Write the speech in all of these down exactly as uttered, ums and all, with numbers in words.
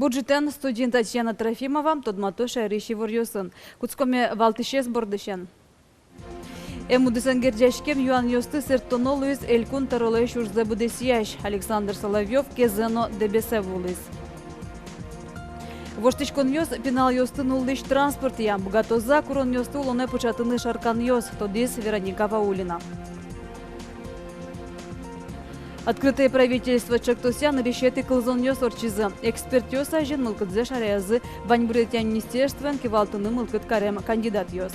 Бур ӝытэн! Студиын Татьяна Трофимова. Тодмато шаерысь иворъёсын. Кутскоме валтӥсез бордысен. Эм удысэн герӟаськем юанъёсты сэрттоно луиз Элькун тӧролэсь ужзэ быдэсъясь. Александр Соловьёв Кезэ но Дэбесэ вуылӥз. Воштӥськонъёс пиналъёсты нуллӥсь транспортъя. Быгатоз-а куронъёсты улонэ пыӵатыны шарканъёс, тодӥз Вероника Ваулина. «Открытое правительство» ӵектосъя нырысетӥ кылзонъёс ортчизы. Экспертъёс азьын мылкыдзэс шараязы ваньбуръетъя министерствоен кивалтыны мылкыд карем кандидатъёс.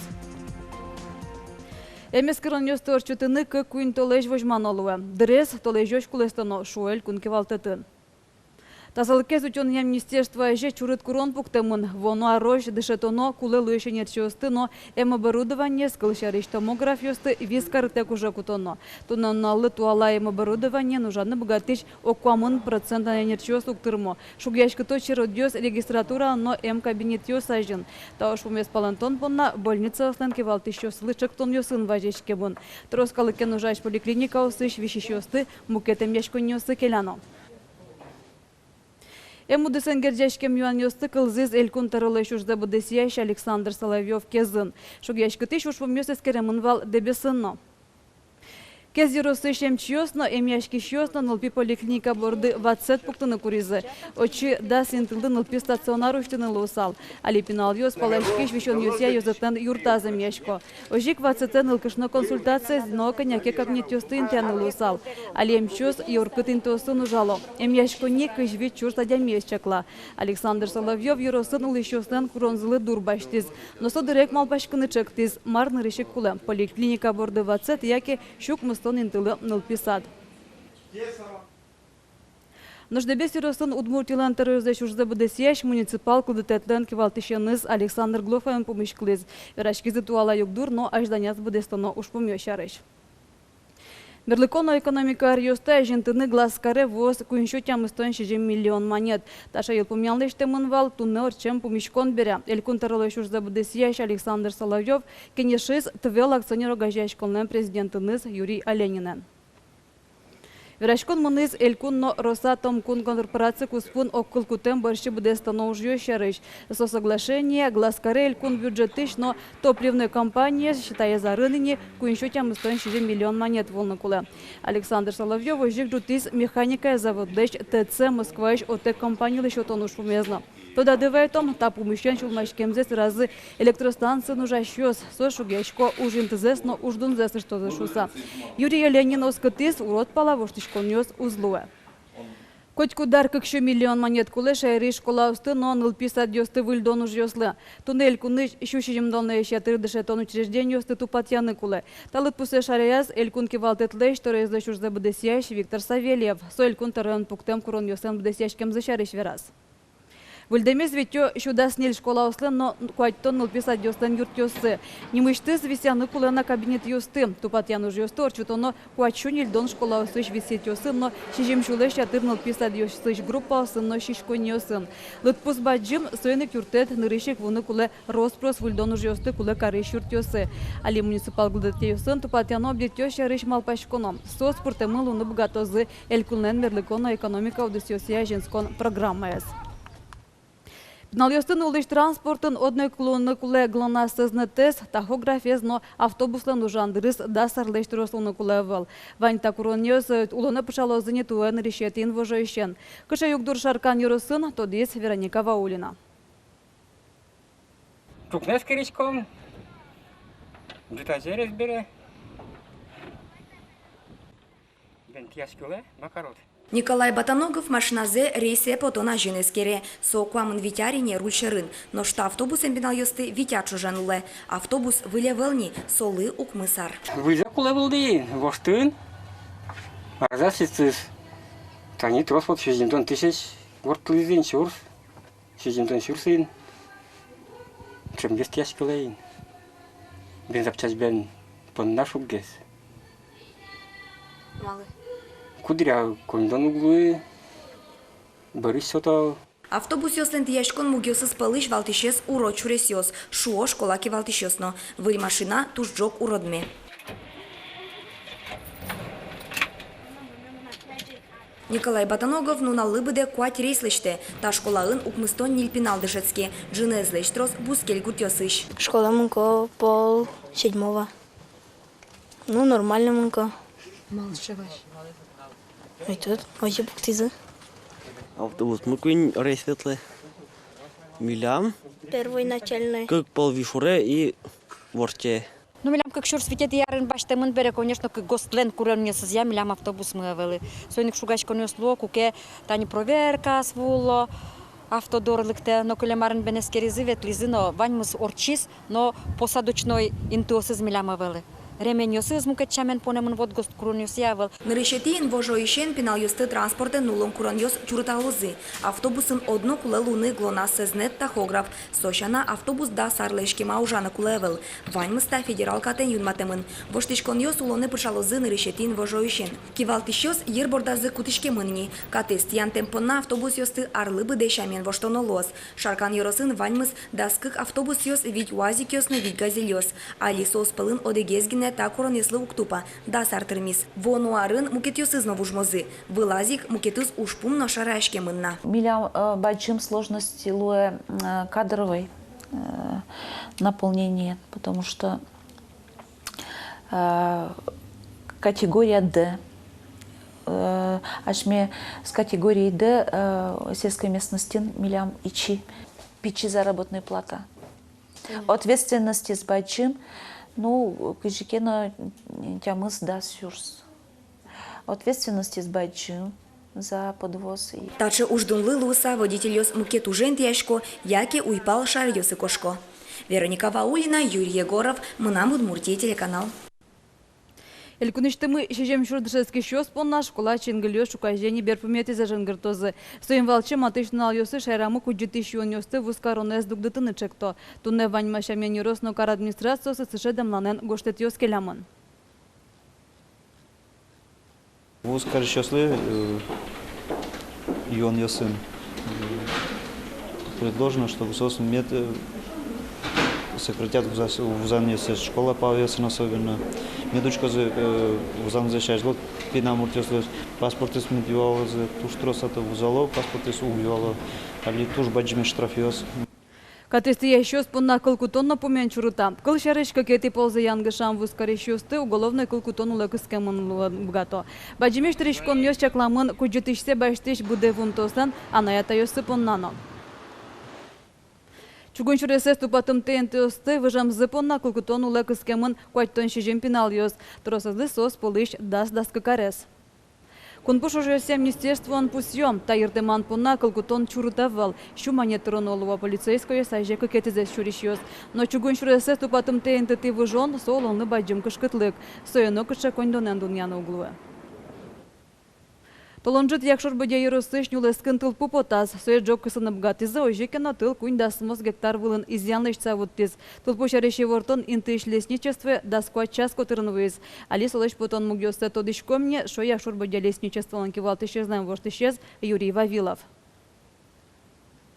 Эм эскеронъёсты ортчытыны кык-куинь толэзь возьмано луэ. Дырез толэзёзь кулэстоно, шуо Элькун кивалтэтын. Тазалыкез утёнъя министерство азе чурыт курон пуктэмын. Вуоно арозь дышетоно кулэ луись ӧнерчиосты но эм оборудованиез, кылсярысь, томографъёсты, вис карытэк уже кутоно. Туннэ нуналлы туала эм оборудованиен ужаны быгатӥсь ог куамын процент ӧнерчиос уг тырмо. Шугъяськыто черодъёс регистратураын но эм кабинетъёс азьын. Та ужпумез палэнтон понна больницаослэн кивалтӥсьёсызлы ӵектонъёсын вазиськемын. Трос калыкен ужась поликлиникаосысь висисьёсты мукет эмъяськонниосы келяно. Эм удысэн герӟаськем юанъёсты кылзӥз Элькун тӧролэсь ужзэ быдэсъясь Александр Соловьёв Кезын. Шугъяськытӥсь ужпумъёс эскеремын вал Дэбесын но. Кез ёросысь эмчиос но, эмъяськисьёс но нылпи поликлиника борды ватсэт пуктыны куризы. Отчы дас интылы нылпи стационар усьтыны луысал. Али пиналъёс паласькись висёнъёсъя ёзэтлэн юртаз эмъясько. Озьы ик ватсэтэ нылкышно консультациез но кӧня ке кабинетъёсты интыяны луысал. Али эмчиос юркыт интыосын ужало. Эмъяськонни кызь вить сюрс адямиез чакла. Александр Соловьёв ёросын улӥсьёслэн куронзылы дур басьтӥз. Но со дыре ик малпаськыны ӵектӥз, мар нырысь ик кулэ: поликлиника борды ватсэт яке сю укмыстон интылы нылпи сад. Нош Дэбес ёросын Удмуртилэн тӧроезлэсь ужзэ быдэсъясь муниципал кылдытэтлэн кивалтӥсеныз Александр Глуховен пумиськылӥз. Вераськизы туала югдур но азьланяз быдэстоно ужпумъёс сярысь. Мерлыко но экономика ӧръёсты азинтыны Глазкаре вуоз куинь сю тямыстон сизьым миллион манет. Таӵе йылпумъян лэсьтэмын вал туннэ ортчем пумиськон бере. Элькун тӧролэсь ужзэ быдэсъясь Александр Соловьёв кенешиз «Твел» акционер огазеяськонлэн президентыныз Юрий Оленинэн. Вераськон мынӥз Элькун но Росатом кун корпораци куспын огкылкутэм бӧрсьы быдэстоно ужъёс сярысь. Со соглашение Глазкаре элькун бюджетысь но топливной компаниез считаез арын ини куинь сю тямыстон сизьым миллион манет вуылыны кулэ. Александр Соловьёв озьы ик ӝутӥз механикая заводлэсь ТЭЦ Москваысь ОТЭК компанилы сётон ужпумез но. Тодады вайтом, та пумысен сюлмаськемзэс веразы электростанциын ужасьёс. Соос шугъясько, уж интызэс но уждунзэс ыштозы шуыса. Юрий Оленин оскытӥз, урод пала воштӥськонъёс уз луэ. Котькуд ар кык сю миллион манет кулэ шаерысь школаосты но нылпи садъёсты выльдон ужъёслы. Туннэ элькунысь сю сизьымдонлэсь ятыр дышетон учреждениосты тупатъяны кулэ. Та лыдпусэз шараяз, элькун кивалтэтлэсь тӧроезлэсь ужзэ быдэсъясь Виктор Савельев. Со элькун тӧроен пуктэм куронъёслэн быдэсъяськемзы сярысь вераз. Выльдэмез витё сю дас ньыль школаослэн но куатьтон нылпи садъёслэн юртъёссы. Нимысьтыз висъяны кулэ на кабинетъёсты. Тупатъян ужъёсты ортчытоно куать сю ньыльдон школаосысь висъетъёсын но сизьым сюлэсь ятыр нылпи садъёсысь группаосын но сиськонниосын. Лыдпус бадӟым, соин ик юрттэт нырысь ик вуыны кулэ рос-прос выльдон ужъёсты кулэ карись юртъёсы. Али муниципал кылдытэтъёсын тупатъяно объектъёс сярысь малпаськоно. Соос пыртэмын луыны быгатозы элькунлэн мерлыко но экономика удысъёсъя азинскон программаез. Пиналъёсты нуллӥсь транспортын одно ик луыны кулэ ГЛОНАСС ӧзнэтэз, тахографез но автобуслэн ужан дырыз дас арлэсь трос луыны кулэ ӧвӧл. Вань та куронъёс, э, улонэ пыӵалозы ини туэ нырысетӥ инвожоысен. Кыӵе югдур Шаркан ёросын, тодӥз Вероника Ваулина. Ӵукна эскериськом, ӝытазе ӧз бере. Бен тӥяськылэ, бакарот. Николай Батаногов машиназэ рейсэ потон азьын эскере. Со куамын вить ар ини руль сьӧрын. Нош та автобусэн пиналъёсты вить ар ӵоже нуллэ. Автобус выль ӧвӧл ни, солы укмыс ар. Выльзэ кулэ вылды ини, воштын. Арзэ ситтӥз. Тани трос вот сизьымдон тысяч ворттылӥз ини, сюрс. Сизьымдон сюрсын. Ӵемгес тӥяськылэ ини. Бен запчасть бен понна шуггес. Малы? Куддыръя коньдон уг луы, бӧрысь сёто. Автобусъёслэн тӥяськон мугъёсыз пӧлысь валтӥсез урод сюресъёс, шуо школа кивалтӥсьёс но. Выль машина туж ӝог уродме. Николай Батаногов нуналлы быдэ куать рейс лэсьтэ. Та школаын укмыстон ньыль пинал дышетске, ӝыныезлэсь трос бускель гуртъёсысь. Школае мынӥсько пол седьмого. Ну, нормально мынӥсько. Малы сыӵе вазь? Ой, тут озьы пуктӥзы. Автобусмы куинь рейс ветлэ. Милям первой начальной. Кык пол Вишуре и Ворте. Ну, милям кык сюрс витетӥ арын басьтэмын бере, конечно, кык ГОСТлэн куронъёсызъя милям автобусмы ӧвӧлы. Соин ик шугаськонъёс луо, куке тани проверкаос вуо, автодор лыктэ, но кылем арын бен эскеризы, ветлӥзы, но ваньмыз ортчиз, но посадочной интыосыз милям ӧвӧлы. Ременьёсыз мукет сямен понэмын, вот ГОСТ куронъёсъя ӧвӧл. Нырысетӥ инвожоысен пиналъёсты транспортэ нуллон куронъёс чурыталозы. Автобусын одно кулэ луыны ГЛОНАСС, СНЭД, тахограф. Со сяна, автобус дас арлэсь кема ужаны кулэ ӧвӧл. Ваньмыз та федерал катэн юнматэмын. Воштӥськонъёс улонэ пыӵалозы нырысетӥ инвожоысен. Кивалтӥсьёс йыр бордазы кутӥськемын ини. Катэз тӥянтэм понна автобусъёсты арлы быдэ сямен воштоно луоз. Шаркан ёросын ваньмыз дас кык автобусъёс, вить уазикъёс но вить газельёс. Али соос пӧлын одӥгез гинэ та куронъёслы уг тупа, дас ар тырмиз. Вуоно арын мукетъёсыз но вужмозы. Вылаз ик мукетыз ужпум но шараяськемын на. Милям, э, бадӟым сложность луэ, э, кадровой, э, наполнение, потому что, э, категория Д, э, асьме с категорией Д, э, сельской местностьын милям ичи, пичи заработная плата. Ответственностез бадӟым, ну, кызьы ке но тямыс-дас сюрс. Ответственностез бадӟым за подвоз и... Таӵе уждунлы луыса, водительёс мукет ужен тӥясько яке уйпал шаеръёсы кошко. Вероника Ваулина, Юрий Егоров, «Мынам Удмуртие» телеканал. Элькунысьтымы сизьым сюрс дышетскисьёс понна школа чингылиос ӵуказе ини берпуметӥзэ жингыртозы. Соин валче матысь нуналъёсы шаерамы кудӟытӥсь юонъёсты вузкаронэз дугдытыны ӵекто. Туннэ ваньмаз сямен ёрос но кар администрациосы сыӵе дэмланэн гожтэтъёс келямын. Вузкарисьёслы, э, юонъёсын, э, предложено, чтобы соос мед, э, сократят вуза-, вузанъёссэс школа палъёсын особенно. Мед учкозы, э, вузанзэс азьло пинал муртъёслэсь, паспортъёс мед юалозы, туж трос а то вузало, паспортъёс уг юало, али туж бадӟымесь штрафъёс. Катэз тӥясьёс понна кыл кутон но пумен чурыта. Кылсярысь, кыкетӥ ползэ янгышам вузкарисьёсты уголовной кыл кутон улэ кыскемын луыны быгато. Бадӟымесь тыриськонъёс чакламын кудӟытӥсьсэ басьтӥсь быдэ вуымтэослэн анай-атайёссы понна но. Чугун сюресэз тупатымтэ интыосты выжемзы понна кыл кутон улэ кыскемын куатьтон сизьым пиналъёс. Тросэзлы соос пӧлысь дас-дас кык арес. Кунпуш ужъёсъя министерствоын пусъё: та йыртэман понна кыл кутон чурыт ӧвӧл, сю манет тыроно луо полицейскойёс азе кыкетӥзэс сюрисьёс. Но чугун сюресэз тупатымтэ интытӥ выжон со улонлы бадӟым кышкытлык, сое нокыӵе коньдонэн дунъяны уг луы. Толон ӝыт Якшур-Бӧдья ёросысь нюлэскын тылпу потаз. Сое ӝог кысыны быгатӥзы, озьы ке но тыл куинь дасмос гектар вылын изъян лэсьтыса вуттӥз. Тылпу сярысь ивортон интыысь лесничествое дас куать час котырын вуиз. Али солэсь потон мугъёссэ тодӥськом ни, шуэ Якшур-Бӧдья лесничестволэн кивалтӥсезлэн воштӥсез Юрий Вавилов.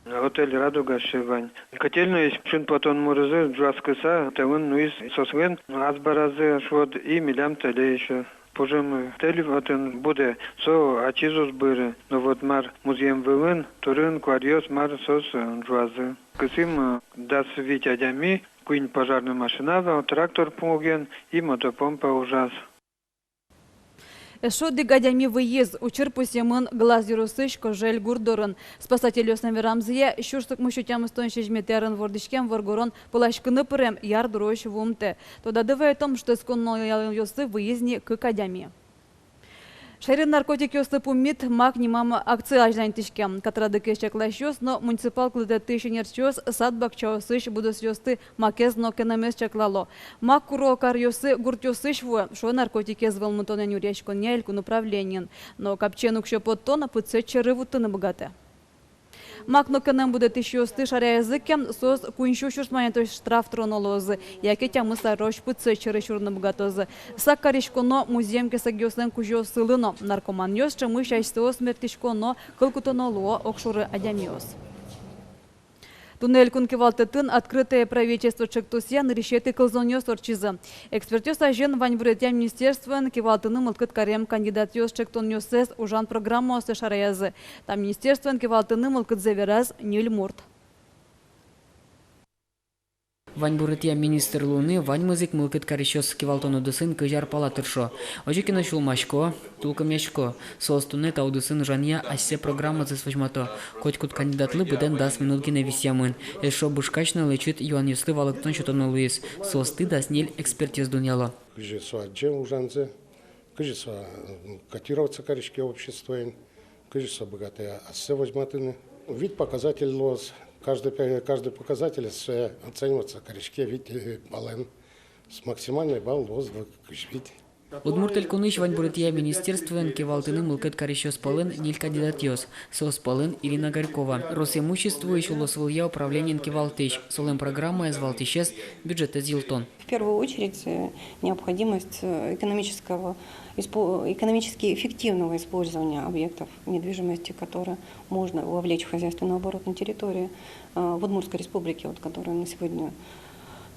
Отель «Радуга» шуэ вань. Котельноысь шумпотон мурызы ӝуаськыса тылын нуиз, соослэн азбаразы шуод и милям тэле ещё. Пужым тэль отын будэ, со ачиз уз быры. Но вот мар, музъем вылын турын-куаръёс мар, соос ӝуазы. Кысӥм дас вить адями, куинь пожарной машина вал, трактор пуген и мотопомпа ужаз. Эшшо одӥг адями выйиз. Учыр пусъемын Глаз ёросысь Кожель гурт дорын. Спасательёслэн верамзыя, сюрс укмыссю тямыстон сизьыметӥ арын вордӥськем воргорон пыласькыны пырем, яр дурозь вуымтэ. Тодады вайытом, шутэтскон нуналъёсы выйиз ни кык адями. Шаерын наркотикъёслы пумит «Мак» нимам акция азьланьтӥське. Катрадэз чакласьёс но муниципал кылдытэтысь ӧнерчиос сад-бакчаосысь будосъёсты макез но кенэмез чаклало. Мак куро каръёсы гуртъёсысь вуэ, шуэ наркотикез вӧлмытонэн нюръяськонъя элькун управлениын. Но капчиен уксё поттон пытсэт сьӧры вуттыны быгатэ. Мак но кенэм будэтӥсьёсты шараяз ке, соос куинь сю сюрс манетозь штраф тыроно луозы, яке тямыс арозь пытсэт сьӧры сюрыны быгатозы. Сак кариськоно музъем кесэгъёслэн кузёоссылы но. Наркоманъёс ӵемысь асьсэос мерттӥсько но кыл кутоно луо огшоры адямиос. Туннэ элькун кивалтэтын «Открытое правительство» ӵектосъя нырысетӥ кылзонъёс ортчизы. Экспертъёс азьын ваньбуръетъя министерствоен кивалтыны мылкыд карем кандидатъёс ӵектонъёссэс ужан программаоссэс шараязы. Та министерствоен кивалтыны мылкыдзэ вераз ньыль мурт. Ваньбуръетъя министр луыны ваньмыз ик мылкыд карисьёс кивалтон удысын кызь ар пала тыршо. Озьы ке но сюлмасько, тулкымъясько. Соос туннэ та удысын ужанъя асьсэ программазэс возьмато. Котькуд кандидатлы быдэн дас минут гинэ висъямын. Эшшо бышкась но лэчыт юанъёслы валэктон сётоно луиз. Соосты дас ньыль экспертъёс дунъяло. Кызьы со адӟе ужанзэ, кызьы со, м, котироваться кариське обществоен, кызьы со быгатэ ассэ возьматыны. Вить показатель луоз, каждый пе-, каждый показатель сое оцениваться кариське вить, э, баллэн. С максимальный балл луоз вить, кызь вить. Удмурт Элькунысь ваньбуръетъя министерствоен кивалтыны мылкыд карисьёс пӧлын ньыль кандидатъёс. Соос пӧлын Ирина Горькова, Росимуществоысь улосвылъя управлениен кивалтӥсь. Солэн программаез валтӥсез — бюджетэз йылтон. В первую очередь, э, необходимость, э, экономического, испо-, экономически эффективного использования объектов недвижимости, которые можно вовлечь в хозяйственный оборот на территории, э, в Удмуртской Республике, вот, которая на сегодня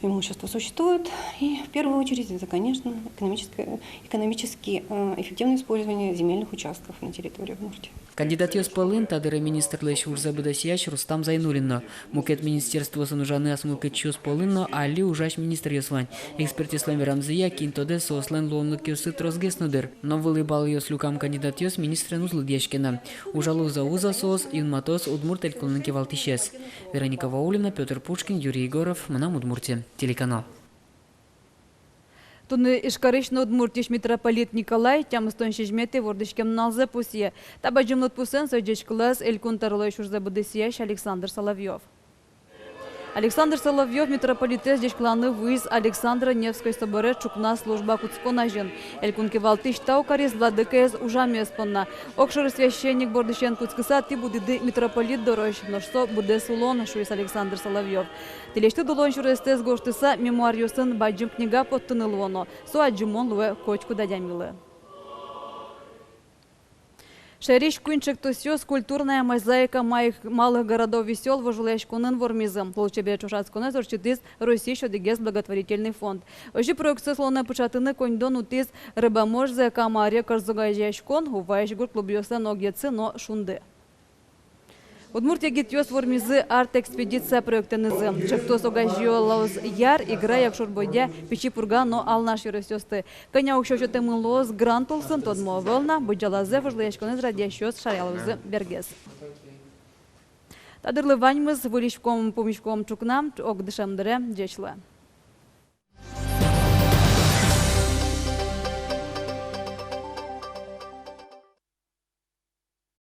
имущество существует. И в первую очередь это, конечно, экономическое, экономически, э, эффективное использование земельных участков на территории Удмуртии. Кандидатъёс пӧлын та дыре министрлэсь ужзэ быдэсъясь Рустам Зайнуллин но. Мукет министерствоосын ужаны ас мылкыдчиос пӧлын но али ужась министръёс вань. Экспертъёслэн верамзыя, кин тодэ, соослэн луонлыкъёссы тросгес но дыр. Но вылӥ баллъёс люкам кандидатъёс министрен уз лыдъяське на. Ужалозы-а, уз-а соос, юнматоз Удмурт Элькунлэн кивалтӥсез. Вероника Ваулина, Пётр Пушкин, Юрий Егоров, «Мынам Удмуртие» телеканал. Туннэ Ижкарысь но Удмуртиысь митрополит Николай тямыстон сизьыметӥ вордӥськем нуналзэ пусъе. Та бадӟым лыдпусэн сое ӟечкылаз Элькун тӧролэсь ужзэ быдэсъясь Александр Соловьёв. Александр Соловьёв митрополитэз ӟечкыланы вуиз Александро-Невской соборе ӵукна служба кутскон азьын. Элькун кивалтӥсь тау кариз владыкаез ужамез понна. Огшоры священник бордысен кутскыса, тӥ будӥды митрополит дорозь, нош со быдэс улон, шуиз Александр Соловьёв. Тӥлесьтыд улон сюрестэс гожтыса, мемуаръёсын бадӟым книга поттыны луоно. Со адӟымон луэ котькуд адямилы. Шаерысь куинь ӵектосъёс «Культурная мозаика малых городов и сёл» вожвылъяськонын вормизы. Лулчеберет ӵошатсконэз ортчытӥз Россиысь одӥгез благотворительный фонд. Озьы проектсэс улонэ пыӵатыны коньдон утӥз «Рыбаможзэ» Кама ар карзогазеяськон, Уваысь гурт клубъёслэн огъетсы но «Шунды». Удмурт егитъёс вормизы «Арт-экспедиция» проектэнызы. Ӵектос огазеялоз Яр, Игра, Якшур-Бӧдья, Пичи Пурга но Алнаш ёросъёсты. Кӧня уксё сётэмын луоз грант улсын, тодмо ӧвӧл на, быдӟалазэ вожвылъяськонэз радъясьёс шараялозы бергес. Та дырлы ваньмыз. Выльысь пумиськом ӵукна ог дышем дыре. Ӟеч луэ.